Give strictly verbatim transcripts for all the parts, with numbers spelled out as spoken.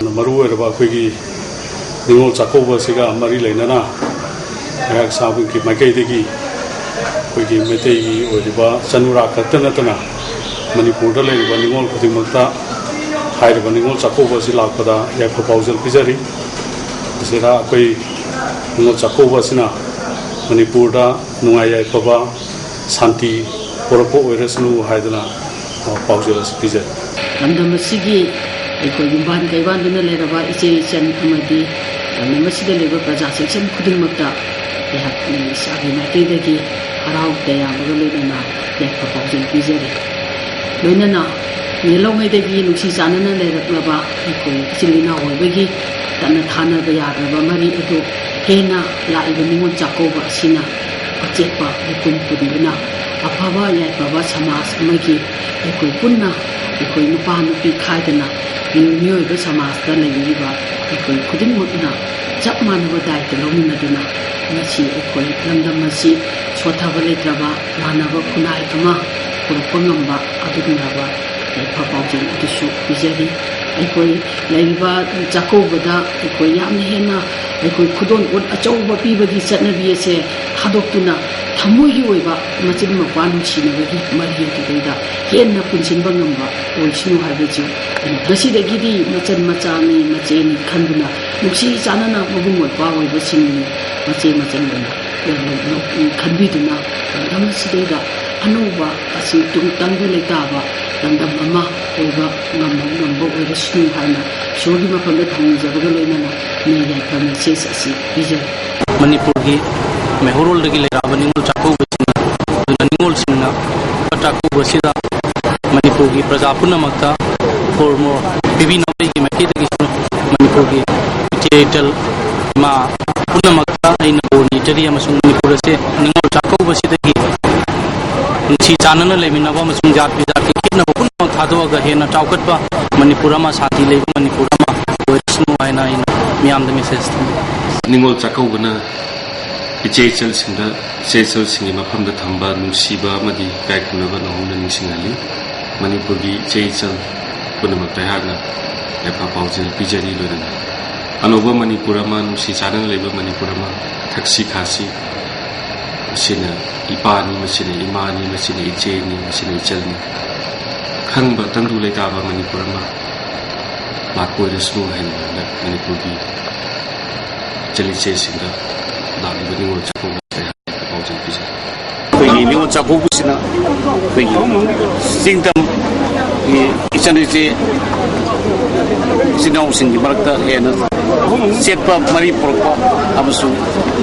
ꯃꯔꯨ ꯑꯣꯏꯔꯕ ꯑꯩꯈꯣꯏꯒꯤ ꯅꯤꯉꯣꯜ ꯆꯥꯛꯀꯧꯕ ꯑꯁꯤꯒ ꯃꯔꯤ ꯂꯩꯅꯅ ꯑꯩꯍꯥꯛ ꯏꯁꯥꯃꯛꯀꯤ ꯃꯥꯏꯀꯩꯗꯒꯤ ꯑꯩꯈꯣꯏꯒꯤ ꯃꯩꯇꯩꯒꯤ ꯑꯣꯏꯔꯤꯕ ꯆꯅꯨꯔꯥ ꯈꯛꯇ ꯅꯠꯇꯅ ꯃꯅꯤꯄꯨꯔꯗ ꯂꯩꯔꯤꯕ ꯅꯤꯉꯣꯜ ꯈꯨꯗꯤꯡꯃꯛꯇ ꯍꯥꯏꯔꯤꯕ ꯅꯤꯉꯣꯜ ꯆꯥꯛꯀꯧꯕ ꯑꯁꯤ ꯂꯥꯛꯄꯗ ꯌꯥꯏꯐ ꯄꯥꯎꯖꯦꯜ ꯄꯤꯖꯔꯤ꯫ ꯃꯁꯤꯗ ꯑꯩꯈꯣꯏ ꯅꯤꯉꯣꯜ ꯆꯥꯛꯀꯧꯕ ꯑꯁꯤꯅ ꯃꯅꯤꯄꯨꯔꯗ ꯅꯨꯡꯉꯥꯏ ꯌꯥꯏꯐꯕ, ꯁꯥꯟꯇꯤ ꯄꯨꯔꯛꯄ ꯑꯣꯏꯔꯁꯅꯨ ꯍꯥꯏꯗꯨꯅ, ꯑ, ꯄꯥꯎꯖꯦꯜ ꯑꯁꯤ ꯄꯤꯖꯔꯤ꯫ ꯂꯝꯗꯝ ꯑꯁꯤꯒꯤ ꯑꯩꯈꯣꯏ ꯌꯨꯝꯕꯥꯟ ꯀꯩꯕꯥꯟꯗꯨꯅ ꯂꯩꯔꯕ ꯏꯆꯦ ꯏꯆꯟ ꯑꯃꯗꯤ ꯂꯝꯗꯝ ꯑꯁꯤꯗ ꯂꯩꯕ ꯄ꯭ꯔꯖꯥ ꯁꯦꯛꯁꯟ ꯈꯨꯗꯤꯡꯃꯛꯇ ꯑꯩꯍꯥꯛ ꯏꯁꯥꯒꯤ ꯃꯥꯏꯀꯩꯗꯒꯤ ꯍꯔꯥꯎ ꯇꯌꯥꯝꯕꯒ ꯂꯣꯏꯅꯅ ꯌꯥꯏꯐ ꯄꯥꯎꯖꯦꯜ ꯄꯤꯖꯔꯤ꯫ ꯂꯣꯏꯅꯅ ꯌꯦꯜꯍꯧꯉꯩꯗꯒꯤ ꯅꯨꯡꯁꯤ ꯆꯥꯟꯅꯅ ꯂꯩꯔꯛꯂꯕ ꯑꯩꯈꯣꯏ ꯏꯆꯤꯜ ꯏꯅꯥꯎ ꯑꯣꯏꯕꯒꯤ ꯇꯠꯅ ꯊꯥꯅꯕ ꯌꯥꯗ꯭ꯔꯕ ꯃꯔꯤ ꯑꯗꯨ ꯍꯦꯟꯅ ꯂꯥꯛꯂꯤꯕ ꯅꯤꯉꯣꯜ ꯆꯥꯛꯀꯧꯕ ꯑꯁꯤꯅ ꯑꯆꯦꯠꯄ ꯃꯄꯨꯟ ꯄꯨꯟꯗꯨꯅ ꯑꯐꯕ ꯌꯥꯏꯐꯕ ꯁꯃꯥꯖ ꯑꯃꯒꯤ ꯑꯩꯈꯣꯏ ꯄꯨꯟꯅ ꯑꯩꯈꯣꯏ ꯅꯨꯄꯥ ꯅꯨꯄꯤ ꯈꯥꯏꯗꯅ ꯃꯤꯑꯣꯏꯕ ꯁꯃꯥꯖꯇ ꯂꯩꯕꯤꯔꯤꯕ ꯑꯩꯈꯣꯏ ꯈꯨꯗꯤꯡꯃꯛꯅ ꯆꯞ ꯃꯥꯟꯅꯕ ꯗꯥꯏꯇ ꯂꯧꯃꯤꯟꯅꯗꯨꯅ ꯉꯁꯤ ꯑꯩꯈꯣꯏ ꯂꯝꯗꯝ ꯑꯁꯤ ꯁꯣꯠꯊꯕ ꯂꯩꯇ꯭ꯔꯕ ꯃꯥꯟꯅꯕ ꯈꯨꯟꯅꯥꯏ ꯑꯃ ꯄꯨꯔꯛꯄ ꯉꯝꯕ ꯑꯗꯨꯒꯨꯝꯂꯕ ꯌꯥꯏꯐ ꯄꯥꯎꯖꯦꯜ ꯑꯗꯨꯁꯨ ꯄꯤꯖꯔꯤ꯫ ꯑꯩꯈꯣꯏ ꯂꯩꯔꯤꯕ ꯆꯥꯛꯀꯧꯕꯗ ꯑꯩꯈꯣꯏ ꯌꯥꯝꯅ ꯍꯦꯟꯅ ꯑꯩꯈꯣꯏ ꯈꯨꯗꯣꯜ ꯄꯣꯠ ꯑꯆꯧꯕ ꯄꯤꯕꯒꯤ ꯆꯠꯅꯕꯤ ꯑꯁꯦ ꯊꯥꯗꯣꯛꯇꯨꯅ ꯊꯃꯣꯏꯒꯤ ꯑꯣꯏꯕ ꯃꯆꯤꯟ ꯃꯧꯄ꯭ꯋꯥ ꯅꯨꯡꯁꯤꯅꯕꯒꯤ ꯃꯔꯤ ꯑꯗꯨꯗꯩꯗ ꯍꯦꯟꯅ ꯄꯨꯟꯁꯤꯟꯕ ꯉꯝꯕ ꯑꯣꯏꯁꯅꯨ ꯍꯥꯏꯕꯁꯤ ꯉꯁꯤꯗꯒꯤꯗꯤ ꯃꯆꯟ ꯃꯆꯥꯅꯤ ꯃꯆꯦꯅꯤ ꯈꯟꯗꯨꯅ ꯅꯨꯡꯁꯤ ꯆꯥꯟꯅꯅ ꯃꯕꯨꯡ ꯃꯧꯄ꯭ꯋꯥ ꯑꯣꯏꯕꯁꯤꯡꯅꯤ ꯃꯆꯦ ꯃꯆꯟ ꯑꯣꯏꯅ ꯈꯟꯕꯤꯗꯨꯅ ꯂꯝꯗꯝ ꯑꯁꯤꯗꯩꯗ ꯑꯅꯧꯕ ꯑꯁꯤ ꯇꯨꯡ ꯇꯪꯗꯨ ꯂꯩꯇꯥꯕ ꯂꯝꯗꯝ ꯑꯃ ꯑꯣꯏꯕ ꯉꯝꯕ ꯉꯝꯕ ꯑꯣꯏꯔꯁꯅꯨ ꯍꯥꯏꯅ ꯏꯁꯣꯔꯒꯤ ꯃꯐꯝꯗ ꯊꯧꯅꯤꯖꯕꯒ ꯂꯣꯏꯅꯅ ꯃꯦ ꯌꯥꯏꯐ message ꯑꯁꯤ ꯄꯤꯖꯔꯤ꯫ ꯃꯅꯤꯄꯨꯔꯒꯤ ꯃꯩꯍꯧꯔꯣꯜꯗꯒꯤ ꯂꯩꯔꯛꯑꯕ ꯅꯤꯉꯣꯜ ꯆꯥꯛꯀꯧꯕꯁꯤꯡ ꯑꯗꯨꯅ ꯅꯤꯉꯣꯜꯁꯤꯡꯅ ꯆꯥꯛꯀꯧꯕꯁꯤꯗ ꯃꯅꯤꯄꯨꯔꯒꯤ ꯄ꯭ꯔꯖꯥ ꯄꯨꯝꯅꯃꯛꯇ ꯈꯨꯔꯨꯝꯃꯣ ꯄꯤꯕꯤꯅꯕꯒꯤ ꯃꯥꯏꯀꯩꯗꯒꯤꯁꯨ ꯃꯅꯤꯄꯨꯔꯒꯤ ꯏꯆꯦ ꯏꯆꯜ ꯏꯃꯥ ꯄꯨꯝꯅꯃꯛꯇ ꯑꯩꯅ ꯕꯣꯔ ꯅꯤꯖꯔꯤ ꯑꯃꯁꯨꯡ ꯃꯅꯤꯄꯨꯔ ꯑꯁꯦ ꯅꯤꯉꯣꯜ ꯆꯥꯛꯀꯧꯕꯁꯤꯗꯒꯤ ꯅꯨꯡꯁꯤ ꯆꯥꯟꯅꯅ ꯂꯩꯃꯤꯟꯅꯕ ꯑꯃꯁꯨꯡ ꯖꯥꯠ ꯕꯤꯖꯥꯠꯀꯤ ꯈꯦꯠꯅꯕ ꯄꯨꯝꯅꯃꯛ ꯊꯥꯗꯣꯛꯑꯒ ꯍꯦꯟꯅ ꯆꯥꯎꯈꯠꯄ ꯃꯅꯤꯄꯨꯔ ꯑꯃ, ꯁꯥꯟꯇꯤ ꯂꯩꯕ ꯃꯅꯤꯄꯨꯔ ꯑꯃ ꯑꯣꯏꯔꯁꯅꯨ ꯍꯥꯏꯅ ꯑꯩꯅ ꯃꯤꯌꯥꯝꯗ message ꯊꯝꯖꯔꯤ꯫ ꯅꯤꯉꯣꯜ ꯆꯥꯛꯀꯧꯕꯅ ꯏꯆꯦ ꯏꯆꯜꯁꯤꯡꯗ, ꯏꯆꯦ ꯏꯆꯜꯁꯤꯡꯒꯤ ꯃꯐꯝꯗ ꯊꯝꯕ ꯅꯨꯡꯁꯤꯕ ꯑꯃꯗꯤ ꯏꯀꯥꯏ ꯈꯨꯝꯅꯕ ꯅꯧꯍꯧꯅ ꯅꯤꯡꯁꯤꯡꯍꯜꯂꯤ꯫ ꯃꯅꯤꯄꯨꯔꯒꯤ ꯏꯆꯦ ꯏꯆꯜ ꯄꯨꯝꯅꯃꯛꯇ ꯑꯩꯍꯥꯛꯅ ꯌꯥꯏꯐ ꯄꯥꯎꯖꯦꯜ ꯄꯤꯖꯔꯤ꯫ ꯂꯣꯏꯅꯅ ꯑꯅꯧꯕ ꯃꯅꯤꯄꯨꯔ ꯑꯃ, ꯅꯨꯡꯁꯤ ꯆꯥꯟꯅꯅ ꯂꯩꯕ ꯃꯅꯤꯄꯨꯔ ꯑꯃ, ꯊꯛꯁꯤ ꯈꯥꯁꯤ, ꯃꯁꯤꯅ ꯏꯄꯥꯅꯤ, ꯃꯁꯤꯅ ꯏꯃꯥꯅꯤ, ꯃꯁꯤꯅ ꯏꯆꯦꯅꯤ, ꯃꯁꯤꯅ ꯏꯆꯜꯅꯤ, ꯈꯪꯕ ꯇꯪꯗꯨ ꯂꯩꯇꯥꯕ ꯃꯅꯤꯄꯨꯔ ꯑꯃ ꯂꯥꯛꯄ ꯑꯣꯏꯔꯁꯅꯨ ꯍꯥꯏꯅ ꯍꯟꯗꯛ ꯃꯅꯤꯄꯨꯔꯒꯤ ꯏꯆꯜ ꯏꯆꯦꯁꯤꯡꯗ ꯂꯥꯛꯂꯤꯕ ꯅꯤꯉꯣꯜ ꯆꯥꯛꯀꯧꯕ ꯑꯁꯤꯗ ꯄꯥꯎꯖꯦꯜ ꯄꯤꯖꯔꯤ꯫ ꯑꯩꯈꯣꯏꯒꯤ ꯅꯤꯉꯣꯜ ꯆꯥꯛꯀꯧꯕꯁꯤꯅ ꯑꯩꯈꯣꯏꯒꯤ ꯆꯤꯡꯇꯝꯒꯤ ꯏꯆꯟ ꯏꯆꯦ, ꯏꯆꯤꯟ ꯏꯅꯥꯎꯁꯤꯡꯒꯤ ꯃꯔꯛꯇ ꯍꯦꯟꯅ ꯆꯦꯠꯄ ꯃꯔꯤ ꯄꯨꯔꯛꯄ ꯑꯃꯁꯨꯡ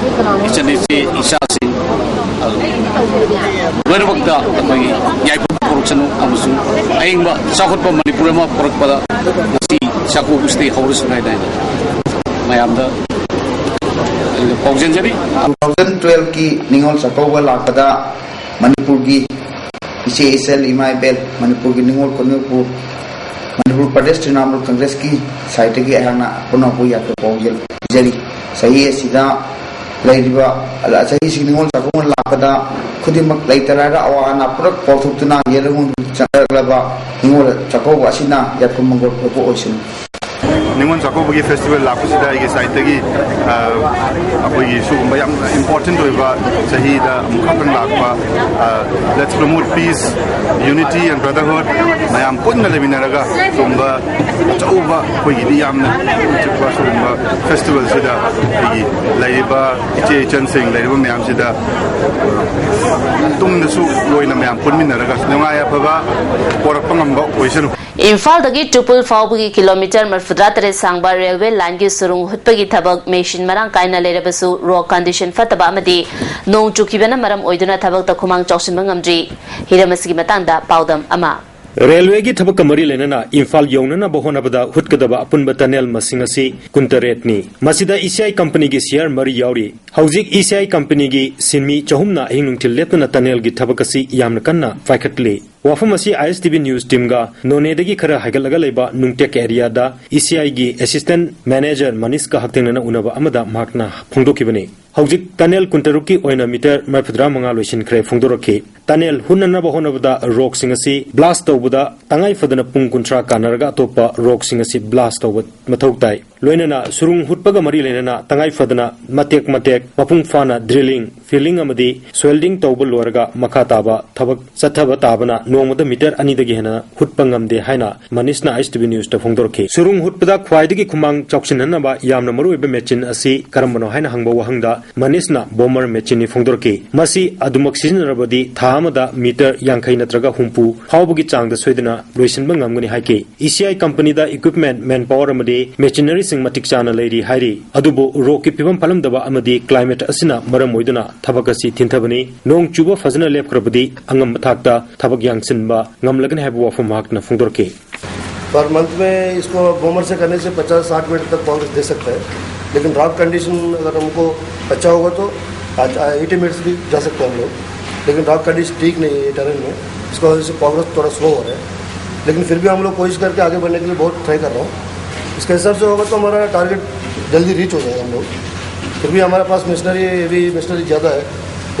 ꯏꯆꯟ ꯏꯆꯦ ꯏꯆꯥꯁꯤꯡ, ꯑ, ꯂꯣꯏꯅꯃꯛꯇ ꯑꯩꯈꯣꯏꯒꯤ ꯌꯥꯏꯐꯕ ꯄꯨꯔꯛꯁꯅꯨ ꯑꯃꯁꯨꯡ ꯑꯍꯤꯡꯕ ꯆꯥꯎꯈꯠꯄ ꯃꯅꯤꯄꯨꯔ ꯑꯃ ꯄꯨꯔꯛꯄꯗ ꯉꯁꯤ ꯆꯥꯛꯀꯧꯕꯁꯤꯗꯒꯤ ꯍꯧꯔꯁꯅꯨ ꯍꯥꯏꯅ ꯑꯩꯅ ꯃꯌꯥꯝꯗ ꯑꯩꯅ ꯄꯥꯎꯖꯦꯟꯖꯔꯤ꯫ Two thousand twelve ꯀꯤ ꯅꯤꯉꯣꯜ ꯆꯥꯛꯀꯧꯕ ꯂꯥꯛꯄꯗ ꯃꯅꯤꯄꯨꯔꯒꯤ ꯏꯆꯦ ꯏꯆꯜ, ꯏꯃꯥ ꯏꯕꯦꯜ, ꯃꯅꯤꯄꯨꯔꯒꯤ ꯅꯤꯉꯣꯜ ꯈꯨꯟꯅꯨꯄꯨ, ꯃꯅꯤꯄꯨꯔ ꯄ꯭ꯔꯗꯦꯁ ꯇ꯭ꯔꯤꯅꯥꯃꯨꯜ ꯀꯪꯒ꯭ꯔꯦꯁꯀꯤ ꯁꯥꯏꯠꯇꯒꯤ ꯑꯩꯍꯥꯛꯅ ꯄꯨꯝꯅꯃꯛꯄꯨ ꯌꯥꯏꯐ ꯄꯥꯎꯖꯦꯜ ꯄꯤꯖꯔꯤ꯫ ꯆꯍꯤ ꯑꯁꯤꯗ ꯂꯩꯔꯤꯕ, ꯆꯍꯤꯁꯤ ꯅꯤꯉꯣꯜ ꯆꯥꯛꯀꯧꯕ ꯂꯥꯛꯄꯗ ꯈꯨꯗꯤꯡꯃꯛ ꯂꯩꯇ ꯂꯥꯏꯔ ꯑꯋꯥ ꯑꯅꯥ ꯄꯨꯂꯞ ꯀꯥꯎꯊꯣꯛꯇꯨꯅ ꯌꯦꯜꯍꯧ ꯆꯠꯅꯔꯛꯂꯕ ꯅꯤꯉꯣꯜ ꯆꯥꯛꯀꯧꯕ ꯑꯁꯤꯅ ꯌꯥꯏꯐ ꯃꯪꯒꯣꯜ ꯄꯨꯔꯛꯄ ꯑꯣꯏꯁꯅꯨ꯫ ꯅꯤꯉꯣꯜ ꯆꯥꯛꯀꯧꯕꯒꯤ ꯐꯦꯁꯇꯤꯚꯦꯜ ꯂꯥꯛꯄꯁꯤꯗ ꯑꯩꯒꯤ ꯁꯥꯏꯠꯇꯒꯤ, ꯑ, ꯑꯩꯈꯣꯏꯒꯤ ꯁꯤꯒꯨꯝꯕ ꯌꯥꯝꯅ ꯏꯝꯄꯣꯔꯇꯦꯟ ꯑꯣꯏꯕ ꯆꯍꯤꯗ ꯑꯃꯨꯛꯈꯛꯇꯪ ꯂꯥꯛꯄ, ꯑ, Let's promote peace, unity and brotherhood, ꯃꯌꯥꯝ ꯄꯨꯟꯅ ꯂꯩꯃꯤꯟꯅꯔꯒ ꯁꯤꯒꯨꯝꯕ ꯑꯆꯧꯕ ꯑꯩꯈꯣꯏꯒꯤꯗꯤ ꯌꯥꯝꯅ ꯏꯪ ꯆꯤꯛꯄ ꯁꯤꯒꯨꯝꯕ ꯐꯦꯁꯇꯤꯚꯦꯜꯁꯤꯗ ꯑꯩꯈꯣꯏꯒꯤ ꯂꯩꯔꯤꯕ ꯏꯆꯦ ꯏꯆꯟꯁꯤꯡ ꯂꯩꯔꯤꯕ ꯃꯌꯥꯝꯁꯤꯗ ꯇꯨꯡꯗꯁꯨ ꯂꯣꯏꯅ ꯃꯌꯥꯝ ꯄꯨꯟꯃꯤꯟꯅꯔꯒ ꯅꯨꯡꯉꯥꯏ ꯑꯐꯕ ꯄꯣꯔꯛꯄ ꯉꯝꯕ ꯑꯣꯏꯁꯅꯨ꯫ ꯏꯝꯐꯥꯜꯗꯒꯤ ꯇꯨꯄꯨꯜ ꯐꯥꯎꯕꯒꯤ ꯀꯤꯂꯣꯃꯤꯇꯔ ꯃꯔꯤꯐꯨꯇꯔꯥ ꯇꯔꯦꯠ ꯁꯥꯡꯕ ꯔꯦꯜꯋꯦ ꯂꯥꯏꯟꯒꯤ ꯁꯨꯔꯨꯡ ꯍꯨꯠꯄꯒꯤ ꯊꯕꯛ ꯃꯦꯁꯤꯟ ꯃꯔꯥꯡ ꯀꯥꯏꯅ ꯂꯩꯔꯕꯁꯨ ꯔꯣꯛ ꯀꯟꯗꯤꯁꯟ ꯐꯠꯇꯕ ꯑꯃꯗꯤ ꯅꯣꯡ ꯆꯨꯈꯤꯕꯅ ꯃꯔꯝ ꯑꯣꯏꯗꯨꯅ ꯊꯕꯛꯇ ꯈꯨꯃꯥꯡ ꯆꯥꯎꯁꯤꯟꯕ ꯉꯝꯗ꯭ꯔꯤ꯫ ꯍꯤꯔꯝ ꯑꯁꯤꯒꯤ ꯃꯇꯥꯡꯗ ꯄꯥꯎꯗꯝ ꯑꯃ꯫ ꯔꯦꯜꯋꯦꯒꯤ ꯊꯕꯛꯀ ꯃꯔꯤ ꯂꯩꯅꯅ ꯏꯝꯐꯥꯜ ꯌꯧꯅꯅꯕ ꯍꯣꯠꯅꯕꯗ ꯍꯨꯠꯀꯗꯕ ꯑꯄꯨꯟꯕ ꯇꯅꯦꯜ ꯃꯁꯤꯡ ꯑꯁꯤ ꯀꯨꯟꯇꯔꯦꯠꯅꯤ꯫ ꯃꯁꯤꯗ ꯏꯁꯤꯑꯥꯏ ꯀꯝꯄꯅꯤꯒꯤ ꯁꯤꯌꯥꯔ ꯃꯔꯤ ꯌꯥꯎꯔꯤ꯫ ꯍꯧꯖꯤꯛ ꯏꯁꯤꯑꯥꯏ ꯀꯝꯄꯅꯤꯒꯤ ꯁꯤꯟꯃꯤ ꯆꯍꯨꯝꯅ ꯑꯍꯤꯡ ꯅꯨꯡꯊꯤꯜ ꯂꯦꯞꯇꯅ ꯇꯅꯦꯜꯒꯤ ꯊꯕꯛ ꯑꯁꯤ ꯌꯥꯝꯅ ꯀꯟꯅ ꯄꯥꯏꯈꯠꯂꯤ꯫ ꯋꯥꯐꯝ ꯑꯁꯤ ꯑꯥꯏ ꯑꯦꯁ ꯇꯤ ꯚꯤ ꯅ꯭ꯌꯨꯁ ꯇꯤꯝꯒ ꯅꯣꯅꯦꯗꯒꯤ ꯈꯔ ꯍꯥꯏꯒꯠꯂꯒ ꯂꯩꯕ ꯅꯨꯡꯇꯦꯛ ꯑꯦꯔꯤꯌꯥꯗ ꯏ ꯁꯤ ꯑꯥꯏꯒꯤ ꯑꯦꯁꯤꯁꯇꯦꯟꯠ ꯃꯦꯅꯦꯖꯔ ꯃꯅꯤꯁꯀ ꯍꯛꯊꯦꯡꯅꯅ ꯎꯅꯕ ꯑꯃꯗ ꯃꯍꯥꯛꯅ ꯐꯣꯡꯗꯣꯛꯈꯤꯕꯅꯤ꯫ ꯍꯧꯖꯤꯛ ꯇꯅꯦꯜ ꯀꯨꯟꯇꯔꯨꯛꯀꯤ ꯑꯣꯏꯅ ꯃꯤꯇꯔ ꯃꯔꯤꯐꯨꯇꯔꯥ ꯃꯉꯥ ꯂꯣꯏꯁꯤꯟꯈ꯭ꯔꯦ ꯐꯣꯡꯗꯣꯔꯛꯈꯤ꯫ ꯇꯅꯦꯜ ꯍꯨꯠꯅꯅꯕ ꯍꯣꯠꯅꯕꯗ ꯔꯣꯛꯁꯤꯡ ꯑꯁꯤ ꯕ꯭ꯂꯥꯁ ꯇꯧꯕꯗ ꯇꯉꯥꯏ ꯐꯗꯅ ꯄꯨꯡ ꯀꯨꯟꯊ꯭ꯔꯥ ꯀꯥꯟꯅꯔꯒ ꯑꯇꯣꯞꯄ ꯔꯣꯛꯁꯤꯡ ꯑꯁꯤ ꯕ꯭ꯂꯥꯁ ꯇꯧꯕ ꯃꯊꯧ ꯇꯥꯏ꯫ ꯂꯣꯏꯅꯅ ꯁꯨꯔꯨꯡ ꯍꯨꯠꯄꯒ ꯃꯔꯤ ꯂꯩꯅꯅ ꯇꯉꯥꯏ ꯐꯗꯅ ꯃꯇꯦꯛ ꯃꯇꯦꯛ ꯃꯄꯨꯡ ꯐꯥꯅ ꯗ꯭ꯔꯤꯂꯤꯡ, ꯐꯤꯂꯤꯡ ꯑꯃꯗꯤ ꯁ꯭ꯋꯦꯜꯗꯤꯡ ꯇꯧꯕ ꯂꯣꯏꯔꯒ ꯃꯈꯥ ꯇꯥꯕ ꯊꯕꯛ ꯆꯠꯊꯕ ꯇꯥꯕꯅ ꯅꯣꯡꯃꯗ ꯃꯤꯇꯔ ꯑꯅꯤꯗꯒꯤ ꯍꯦꯟꯅ ꯍꯨꯠꯄ ꯉꯝꯗꯦ ꯍꯥꯏꯅ ꯃꯅꯤꯁꯅ ꯑꯥꯏ ꯑꯦꯁ ꯇꯤ ꯚꯤ ꯅ꯭ꯌꯨꯁꯇ ꯐꯣꯡꯗꯣꯔꯛꯈꯤ꯫ ꯁꯨꯔꯨꯡ ꯍꯨꯠꯄꯗ ꯈ꯭ꯋꯥꯏꯗꯒꯤ ꯈꯨꯃꯥꯡ ꯆꯥꯎꯁꯤꯟꯍꯟꯅꯕ ꯌꯥꯝꯅ ꯃꯔꯨꯑꯣꯏꯕ ꯃꯦꯆꯤꯟ ꯑꯁꯤ ꯀꯔꯝꯕꯅꯣ ꯍꯥꯏꯅ ꯍꯪꯕ ꯋꯥꯍꯪꯗ ꯃꯅꯤꯁꯅ ꯕꯣꯃꯔ ꯃꯦꯆꯤꯟꯅꯤ ꯐꯣꯡꯗꯣꯔꯛꯈꯤ꯫ ꯃꯁꯤ ꯑꯗꯨꯃꯛ ꯁꯤꯖꯤꯟꯅꯔꯕꯗꯤ ꯊꯥ ꯑꯃꯗ ꯃꯤꯇꯔ ꯌꯥꯡꯈꯩ ꯅꯠꯇ꯭ꯔꯒ ꯍꯨꯝꯐꯨ ꯐꯥꯎꯕꯒꯤ ꯆꯥꯡꯗ ꯁꯣꯏꯗꯅ ꯂꯣꯏꯁꯤꯟꯕ ꯉꯝꯒꯅꯤ ꯍꯥꯏꯈꯤ꯫ ꯏ ꯁꯤ ꯑꯥꯏ ꯀꯝꯄꯅꯤꯗ ꯏꯀ꯭ꯋꯤꯞꯃꯦꯟꯠ, ꯃꯦꯟꯄꯥꯋꯔ ꯑꯃꯗꯤ ꯃꯦꯆꯤꯅꯔꯤꯁꯤꯡ ꯃꯇꯤꯛ ꯆꯥꯅ ꯂꯩꯔꯤ ꯍꯥꯏꯔꯤ꯫ ꯑꯗꯨꯕꯨ ꯔꯣꯛꯀꯤ ꯐꯤꯕꯝ ꯐꯠꯂꯝꯗꯕ ꯑꯃꯗꯤ ꯀ꯭ꯂꯥꯏꯃꯦꯠ ꯑꯁꯤꯅ ꯃꯔꯝ ꯑꯣꯏꯗꯨꯅ ꯊꯕꯛ ꯑꯁꯤ ꯊꯤꯟꯊꯕꯅꯤ꯫ ꯅꯣꯡ ꯆꯨꯕ ꯐꯖꯅ ꯂꯦꯞꯈ꯭ꯔꯕꯗꯤ ꯑꯉꯝꯕ ꯊꯥꯛꯇ ꯊꯕꯛ ꯌꯥꯡꯁꯤꯟꯕ ꯉꯝꯂꯒꯅꯤ ꯍꯥꯏꯕ ꯋꯥꯐꯝ ꯃꯍꯥꯛꯅ ꯐꯣꯡꯗꯣꯔꯛꯈꯤ꯫ पर मंथ में इसको बॉमर से करने से पचास साठ मीटर तक कवरेज दे सकते हैं, लेकिन रॉक कंडीशन अगर हमको अच्छा होगा तो आज एटी मीटर्स भी जा सकते हैं हम लोग। लेकिन रॉक कंडीशन ठीक नहीं है ये टेरेन में, इसका वजह से प्रोग्रेस थोड़ा स्लो हो रहा है। लेकिन फिर भी हम लोग कोशिश करके आगे बढ़ने के लिए बहुत ट्राई कर रहा हूँ। इसके हिसाब से होगा तो हमारा टारगेट जल्दी रीच हो जाएगा हम लोग। फिर भी हमारे पास मशीनरी, हेवी मशीनरी ज़्यादा है,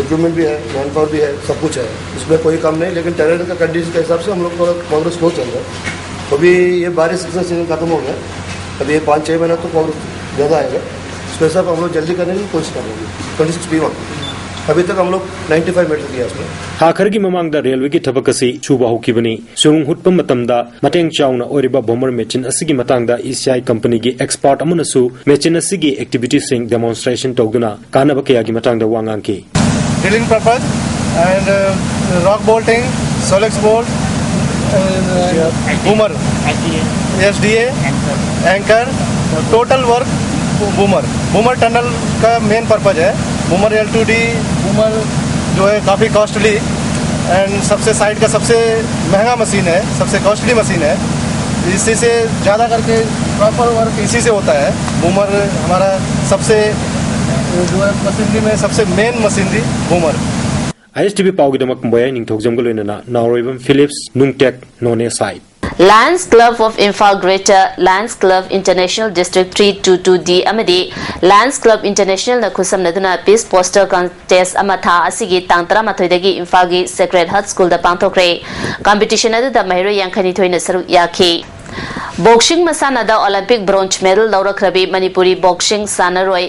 इक्विपमेंट भी है, मैन पावर भी है, सब कुछ है, इसमें कोई कम नहीं। लेकिन टेरेन का कंडीशन के हिसाब से हम लोग थोड़ा प्रोग्रेस स्लो चल रहा है। अभी ये बारिश का सीजन खत्म हो गया, अभी ये पाँच छः महीना तो प्रोग्रेस ज़्यादा आएगा। इसके हिसाब हम लोग जल्दी करने की कोशिश कर रहे हैं। ट्वेंटी सिक्स पी वन, अभी तक हम लोग नाइन्टी फाइव मीटर किया उसमें। ꯊꯥ ꯈꯔꯒꯤ ꯃꯃꯥꯡꯗ ꯔꯦꯜꯋꯦꯒꯤ ꯊꯕꯛ ꯑꯁꯤ ꯁꯨꯕ ꯍꯧꯈꯤꯕꯅꯤ꯫ ꯁꯨꯔꯨꯡ ꯍꯨꯠꯄ ꯃꯇꯝꯗ ꯃꯇꯦꯡ ꯆꯥꯎꯅ ꯑꯣꯏꯔꯤꯕ ꯕꯣꯃꯔ ꯃꯦꯆꯤꯟ ꯑꯁꯤꯒꯤ ꯃꯇꯥꯡꯗ ꯏ ꯁꯤ ꯑꯥꯏ ꯀꯝꯄꯅꯤꯒꯤ ꯑꯦꯛꯁꯄꯥꯔꯠ ꯑꯃꯅꯁꯨ ꯃꯦꯆꯤꯟ ꯑꯁꯤꯒꯤ ꯑꯦꯛꯇꯤꯚꯤꯇꯤꯁꯤꯡ ꯗꯦꯃꯣꯟꯁꯇ꯭ꯔꯦꯁꯟ ꯇꯧꯗꯨꯅ ꯀꯥꯟꯅꯕ ꯀꯌꯥꯒꯤ ꯃꯇꯥꯡꯗ ꯋꯥ ꯉꯥꯡꯈꯤ꯫ Drilling purpose and uh, rock bolting, solex bolt, uh, boomer, S D A, anchor, total work boomer. Boomer tunnel का मेन पर्पज है। Boomer L two D boomer जो है काफ़ी कॉस्टली एंड सबसे साइड का सबसे महंगा मशीन है, सबसे कॉस्टली मशीन है। इसी से ज़्यादा करके प्रॉपर वर्क इसी से होता है। बूमर हमारा सबसे जो है मशीनरी में सबसे मेन मशीनरी बूमर। ꯑꯥꯏ ꯑꯦꯁ ꯇꯤ ꯚꯤ ꯄꯥꯎꯒꯤꯗꯃꯛ ꯀꯨꯝꯕꯌꯥꯏ ꯅꯤꯡꯊꯧꯖꯝꯒ ꯂꯣꯏꯅꯅ ꯅꯥꯎꯔꯣꯏꯕꯝ Philips, ꯅꯨꯡꯇꯦꯛ, Noney side. Lions Club of Imphal Greater, Lions Club International District three two two D ꯑꯃꯗꯤ Lions Club Internationalꯅ ꯈꯨꯠꯁꯝꯅꯗꯨꯅ Peace Poster Contest ꯑꯃ ꯊꯥ ꯑꯁꯤꯒꯤ ꯇꯥꯡ ꯇꯔꯥꯃꯥꯊꯣꯏꯗꯒꯤ ꯏꯝꯐꯥꯜꯒꯤ Sacred Heart Schoolꯗ ꯄꯥꯡꯊꯣꯛꯈ꯭ꯔꯦ꯫ Competition ꯑꯗꯨꯗ ꯃꯍꯩꯔꯣꯏ ꯌꯥꯡꯈꯩꯅꯤꯊꯣꯏꯅ ꯁꯔꯨꯛ ꯌꯥꯈꯤ꯫ Boxing ꯃꯁꯥꯟꯅꯗ Olympic bronze medal ꯂꯧꯔꯛꯈ꯭ꯔꯕꯤ ꯃꯅꯤꯄꯨꯔꯤ boxing ꯁꯥꯟꯅꯔꯣꯏ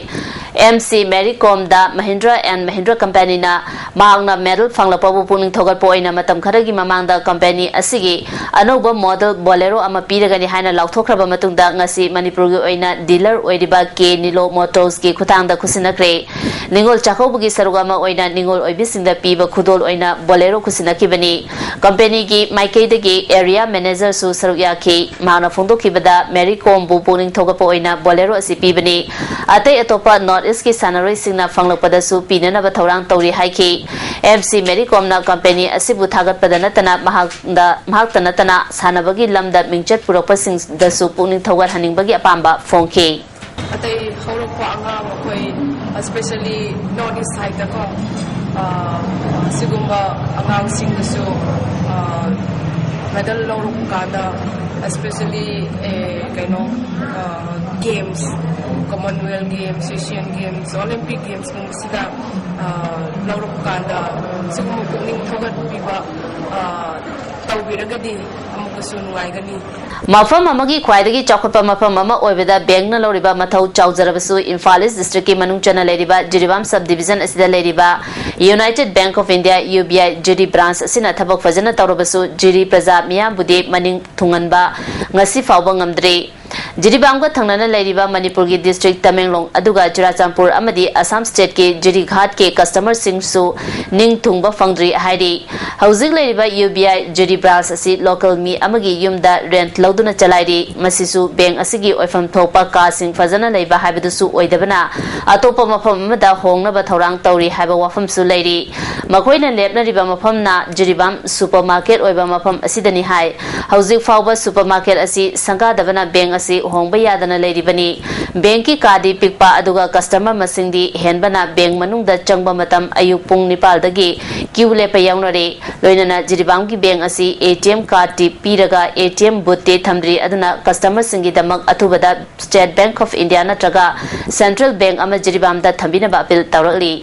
M C Mary ꯀꯣꯝꯗ Mahindra and Mahindra Companyꯅ ꯃꯍꯥꯛꯅ medal ꯐꯪꯂꯛꯄꯕꯨ ꯄꯨꯛꯅꯤꯡ ꯊꯧꯒꯠꯄ ꯑꯣꯏꯅ ꯃꯇꯝ ꯈꯔꯒꯤ ꯃꯃꯥꯡꯗ company ꯑꯁꯤꯒꯤ ꯑꯅꯧꯕ model Bolero ꯑꯃ ꯄꯤꯔꯒꯅꯤ ꯍꯥꯏꯅ ꯂꯥꯎꯊꯣꯛꯈ꯭ꯔꯕ ꯃꯇꯨꯡꯗ ꯉꯁꯤ ꯃꯅꯤꯄꯨꯔꯒꯤ ꯑꯣꯏꯅ dealer ꯑꯣꯏꯔꯤꯕ ꯀꯦ ꯅꯤꯂꯣ Motorsꯀꯤ ꯈꯨꯠꯊꯥꯡꯗ ꯈꯨꯠꯁꯤꯟꯅꯈ꯭ꯔꯦ꯫ ꯅꯤꯉꯣꯜ ꯆꯥꯛꯀꯧꯕꯒꯤ ꯁꯔꯨꯛ ꯑꯃ ꯑꯣꯏꯅ ꯅꯤꯉꯣꯜ ꯑꯣꯏꯕꯤꯁꯤꯡꯗ ꯄꯤꯕ ꯈꯨꯗꯣꯜ ꯑꯣꯏꯅ Bolero ꯈꯨꯠꯁꯤꯟꯅꯈꯤꯕꯅꯤ꯫ Companyꯒꯤ ꯃꯥꯏꯀꯩꯗꯒꯤ area managerꯁꯨ ꯁꯔꯨꯛ ꯌꯥꯈꯤ꯫ ꯃꯍꯥꯛꯅ ꯐꯣꯡꯗꯣꯛꯈꯤꯕꯗ ꯃꯦꯔꯤ ꯀꯣꯝꯕꯨ ꯄꯨꯛꯅꯤꯡ ꯊꯧꯒꯠꯄ ꯑꯣꯏꯅ Bolero ꯑꯁꯤ ꯄꯤꯕꯅꯤ꯫ ꯑꯇꯩ ꯑꯇꯣꯞꯄ North Eastꯀꯤ ꯁꯥꯟꯅꯔꯣꯏꯁꯤꯡꯅ ꯐꯪꯂꯛꯄꯗꯁꯨ ꯄꯤꯅꯅꯕ ꯊꯧꯔꯥꯡ ꯇꯧꯔꯤ ꯍꯥꯏꯈꯤ꯫ ꯑꯦꯝ ꯁꯤ ꯃꯦꯔꯤ ꯀꯣꯝꯅ company ꯑꯁꯤꯕꯨ ꯊꯥꯒꯠꯄꯗ ꯅꯠꯇꯅ ꯃꯍꯥꯛꯇ ꯃꯍꯥꯛꯇ ꯅꯠꯇꯅ ꯁꯥꯟꯅꯕꯒꯤ ꯂꯝꯗ ꯃꯤꯡꯆꯠ ꯄꯨꯔꯛꯄꯁꯤꯡꯗꯁꯨ ꯄꯨꯛꯅꯤꯡ ꯊꯧꯒꯠꯍꯟꯅꯤꯡꯕꯒꯤ ꯑꯄꯥꯝꯕ ꯐꯣꯡꯈꯤ꯫ ꯑꯇꯩ ꯍꯧꯔꯛꯄ ꯑꯉꯥꯡ ꯑꯩꯈꯣꯏ especially North East sideꯀꯣ, ꯑ, ꯁꯤꯒꯨꯝꯕ ꯑꯉꯥꯡꯁꯤꯡꯗꯁꯨ, ꯑ, medal ꯂꯧꯔꯛꯄ ꯀꯥꯟꯗ especially, ꯑꯦ, ꯀꯩꯅꯣ, ꯑ, games, Commonwealth Games, Asian Games, Olympic Gamesꯀꯨꯝꯕꯁꯤꯗ, ꯑ, ꯂꯧꯔꯛꯄ ꯀꯥꯟꯗ ꯁꯤꯒꯨꯝꯕ ꯄꯨꯛꯅꯤꯡ ꯊꯧꯒꯠꯄꯤꯕ, ꯑ, ꯇꯧꯕꯤꯔꯒꯗꯤ ꯑꯃꯨꯛꯀꯁꯨ ꯅꯨꯡꯉꯥꯏꯒꯅꯤ꯫ ꯃꯐꯝ ꯑꯃꯒꯤ ꯈ꯭ꯋꯥꯏꯗꯒꯤ ꯆꯥꯎꯈꯠꯄ ꯃꯐꯝ ꯑꯃ ꯑꯣꯏꯕꯗ bankꯅ ꯂꯧꯔꯤꯕ ꯃꯊꯧ ꯆꯥꯎꯖꯔꯕꯁꯨ ꯏꯝꯐꯥꯜ East districtꯀꯤ ꯃꯅꯨꯡ ꯆꯟꯅ ꯂꯩꯔꯤꯕ ꯖꯤꯔꯤꯕꯥꯝ sub division ꯑꯁꯤꯗ ꯂꯩꯔꯤꯕ United Bank of India, U B I, Jiri branch ꯑꯁꯤꯅ ꯊꯕꯛ ꯐꯖꯅ ꯇꯧꯔꯕꯁꯨ ꯖꯤꯔꯤ ꯄ꯭ꯔꯖꯥ ꯃꯤꯌꯥꯝꯕꯨꯗꯤ ꯃꯅꯤꯡ ꯊꯨꯡꯍꯟꯕ ꯉꯁꯤ ꯐꯥꯎꯕ ꯉꯝꯗ꯭ꯔꯤ꯫ ꯖꯤꯔꯤꯕꯥꯝꯒ ꯊꯪꯅꯅ ꯂꯩꯔꯤꯕ ꯃꯅꯤꯄꯨꯔꯒꯤ district ꯇꯃꯦꯡꯂꯣꯡ ꯑꯗꯨꯒ ꯆꯨꯔꯥꯆꯥꯟꯄꯨꯔ ꯑꯃꯗꯤ ꯑꯁꯥꯝ stateꯀꯤ ꯖꯤꯔꯤꯘꯥꯠꯀꯤ customerꯁꯤꯡꯁꯨ ꯅꯤꯡ ꯊꯨꯡꯕ ꯐꯪꯗ꯭ꯔꯤ ꯍꯥꯏꯔꯤ꯫ ꯍꯧꯖꯤꯛ ꯂꯩꯔꯤꯕ U B I Jiri branch ꯑꯁꯤ local ꯃꯤ ꯑꯃꯒꯤ ꯌꯨꯝꯗ rent ꯂꯧꯗꯨꯅ ꯆꯂꯥꯏꯔꯤ꯫ ꯃꯁꯤꯁꯨ bank ꯑꯁꯤꯒꯤ ꯑꯣꯏꯐꯝ ꯊꯣꯛꯄ ꯀꯥꯁꯤꯡ ꯐꯖꯅ ꯂꯩꯕ ꯍꯥꯏꯕꯗꯨꯁꯨ ꯑꯣꯏꯗꯕꯅ ꯑꯇꯣꯞꯄ ꯃꯐꯝ ꯑꯃꯗ ꯍꯣꯡꯅꯕ ꯊꯧꯔꯥꯡ ꯇꯧꯔꯤ ꯍꯥꯏꯕ ꯋꯥꯐꯝꯁꯨ ꯂꯩꯔꯤ꯫ ꯃꯈꯣꯏꯅ ꯂꯦꯞꯅꯔꯤꯕ ꯃꯐꯝꯅ ꯖꯤꯔꯤꯕꯥꯝ supermarket ꯑꯣꯏꯕ ꯃꯐꯝ ꯑꯁꯤꯗꯅꯤ ꯍꯥꯏ꯫ ꯍꯧꯖꯤꯛ ꯐꯥꯎꯕ supermarket ꯑꯁꯤ ꯁꯪꯒꯥꯗꯕꯅ bank ꯑꯁꯤ ꯑꯁꯤ ꯍꯣꯡꯕ ꯌꯥꯗꯅ ꯂꯩꯔꯤꯕꯅꯤ꯫ ꯕꯦꯡꯀꯤ ꯀꯥꯗꯤ ꯄꯤꯛꯄ ꯑꯗꯨꯒ ꯀꯁꯇꯃꯔ ꯃꯁꯤꯡꯗꯤ ꯍꯦꯟꯕꯅ ꯕꯦꯡ ꯃꯅꯨꯡꯗ ꯆꯪꯕ ꯃꯇꯝ ꯑꯌꯨꯛ ꯄꯨꯡ ꯅꯤꯄꯥꯜꯗꯒꯤ ꯀ꯭ꯌꯨ ꯂꯦꯞꯄ ꯌꯥꯎꯅꯔꯤ꯫ ꯂꯣꯏꯅꯅ ꯖꯤꯔꯤꯕꯥꯝꯒꯤ ꯕꯦꯡ ꯑꯁꯤ ꯑꯦ ꯇꯤ ꯑꯦꯝ ꯀꯥꯔꯗꯇꯤ ꯄꯤꯔꯒ ꯑꯦ ꯇꯤ ꯑꯦꯝ ꯕꯨꯠꯇꯤ ꯊꯝꯗ꯭ꯔꯤ꯫ ꯑꯗꯨꯅ ꯀꯁꯇꯃꯔꯁꯤꯡꯒꯤꯗꯃꯛ ꯑꯊꯨꯕꯗ ꯁ꯭ꯇꯦꯠ ꯕꯦꯡꯛ ꯑꯣꯐ ꯏꯟꯗꯤꯌꯥ ꯅꯠꯇ꯭ꯔꯒ ꯁꯦꯟꯇ꯭ꯔꯦꯜ ꯕꯦꯡꯛ ꯑꯃ ꯖꯤꯔꯤꯕꯥꯝꯗ ꯊꯝꯕꯤꯅꯕ ꯑꯄꯤꯜ ꯇꯧꯔꯛꯂꯤ꯫